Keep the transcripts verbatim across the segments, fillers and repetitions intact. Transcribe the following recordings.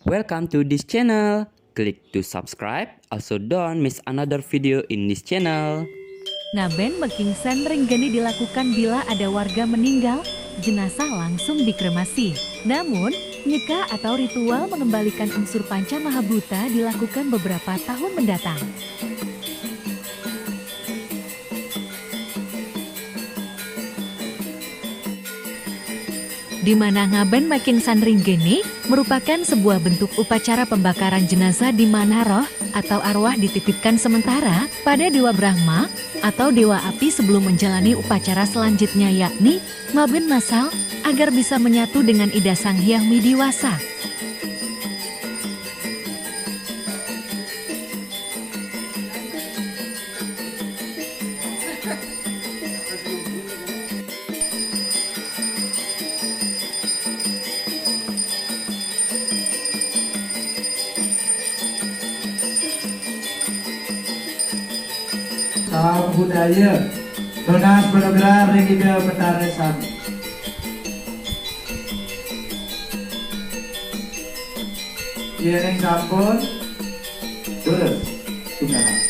Welcome to this channel. Click to subscribe. Also don't miss another video in this channel. Ngaben mekingsen ring geni dilakukan bila ada warga meninggal, jenazah langsung dikremasi. Namun, nyeka atau ritual mengembalikan unsur panca mahabuta dilakukan beberapa tahun mendatang. Di mana ngaben mekingsen ring geni merupakan sebuah bentuk upacara pembakaran jenazah di mana roh atau arwah dititipkan sementara pada Dewa Brahma atau Dewa Api sebelum menjalani upacara selanjutnya, yakni ngaben masal, agar bisa menyatu dengan Ida Sang Hyang Widiwasa. Salam budaya. Nunas panugraha ring Ida Betara sami. Yéning sampun, durus tunangan.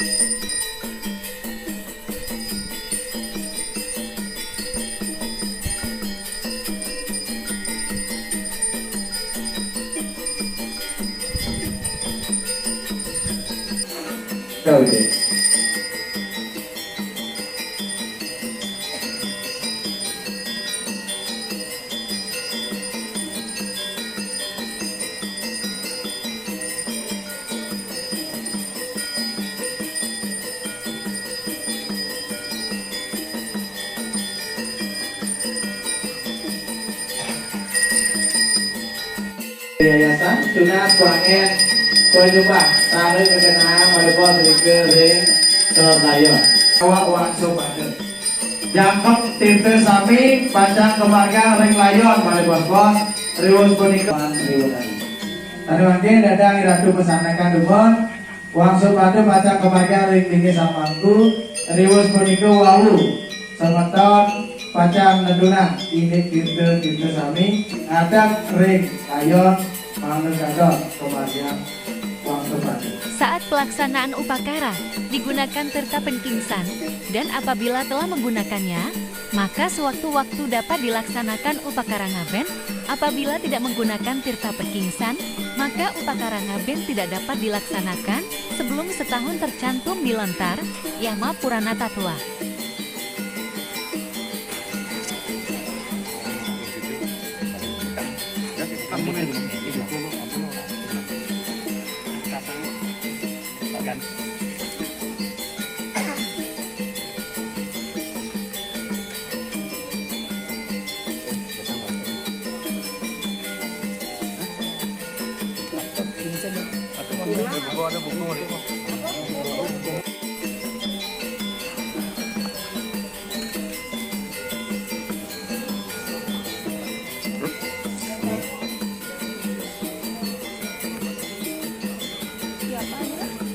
Tahu deh. Yayasan tunas kuangen kue jumlah tarik kekenaan malebos rike ring Surabaya. Awak wangso pada. Jangkep tirta sami pacang kamargiang ring layon malebos-bos riwus punika. Riwus. Anu mangkin dadang Ratu pesanakan dumun, wangsul padu pacang kamargiang ring dini samangku, riwus punika wau semeton pacang nedunang indik tirta-tirta sami ngadeg ring layon mangda kamargiang wangsul padu. Saat pelaksanaan upakara, digunakan tirta pengkingsan, dan apabila telah menggunakannya, maka sewaktu-waktu dapat dilaksanakan upakara ngaben. Apabila tidak menggunakan tirta pekingsan, maka upakara ngaben tidak dapat dilaksanakan sebelum setahun tercantum di lontar Yama Purana Tatwa.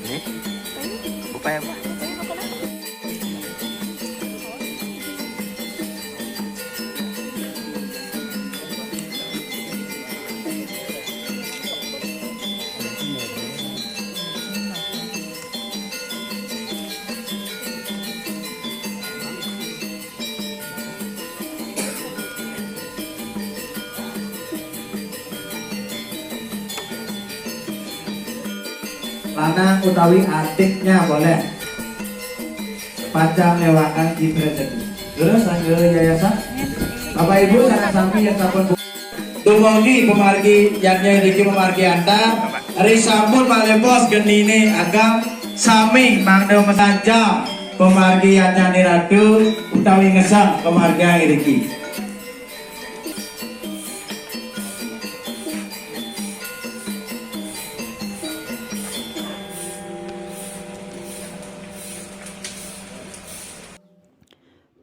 Ini? Upaya apa? Lanang utawi adiknya boleh. Pacang ngewakan citra seni. Terus angga yayasan. Bapak Ibu, sareng sami yang sampun bu-, dumugi pamargi yadnya niki pamargi antar, risampun malebos genine ageng sami mangda masanjang pamargi yadnya Ratu utawi ngesang pamargi niki.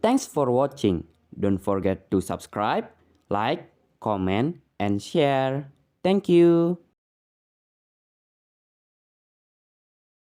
Thanks for watching. Don't forget to subscribe, like, comment, and share. Thank you.